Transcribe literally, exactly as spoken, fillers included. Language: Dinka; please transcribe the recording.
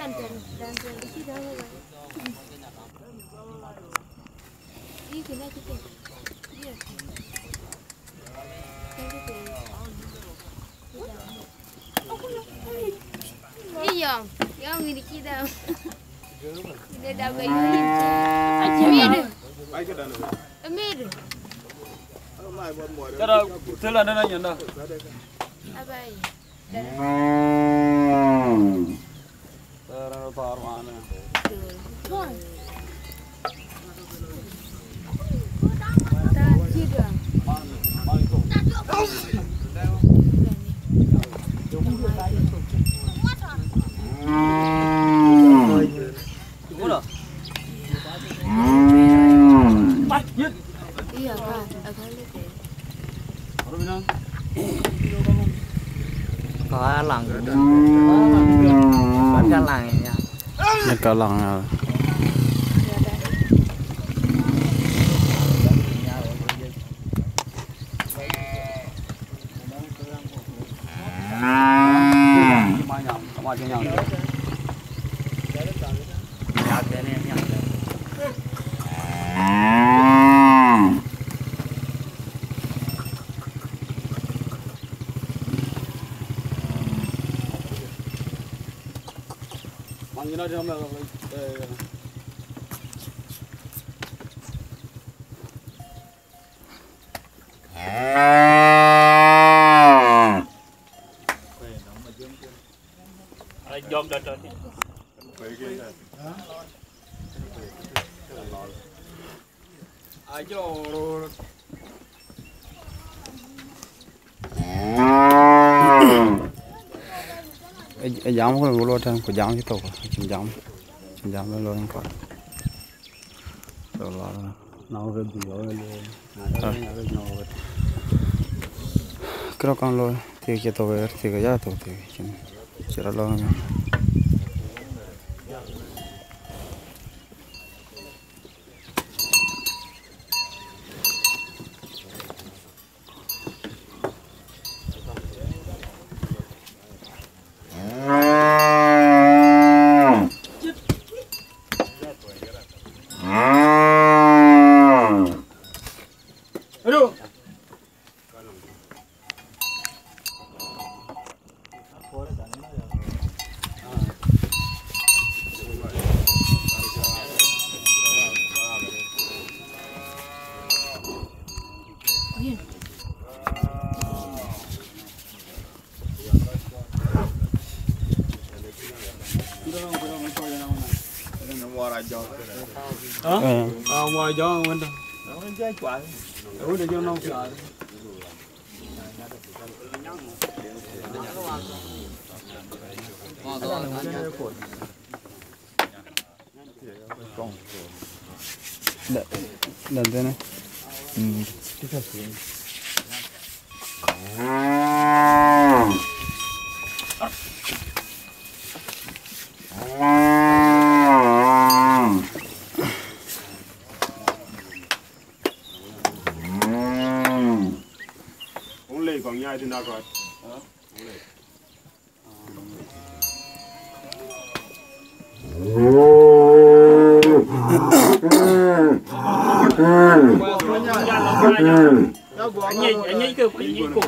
Ë yɔŋ, yɔŋ wïn cï däm. Wïn ë däm ke yööc yïn cï. Acï wïn. Ë mït. Kada thël anën anyanda. Abai. Ka lang. Ka lang ya. Ka lang ya. Ë, ë jam ku lo tɛ̈n, ku jam cï thok, cïn jam, cïn jam lo yen kɔc. So, la, na wek dhil, wek le, na da, ah, na wek nɔ wek. Kërɔ kan lo, thiëk cï thok, thiëk ya thok, thiëk cïn, cï rɔ lɔ. Da, da dene. Mm. Wun lei kɔŋ nyaai thïn akɔ̈t. Anyic, anyic ke, anyic ko.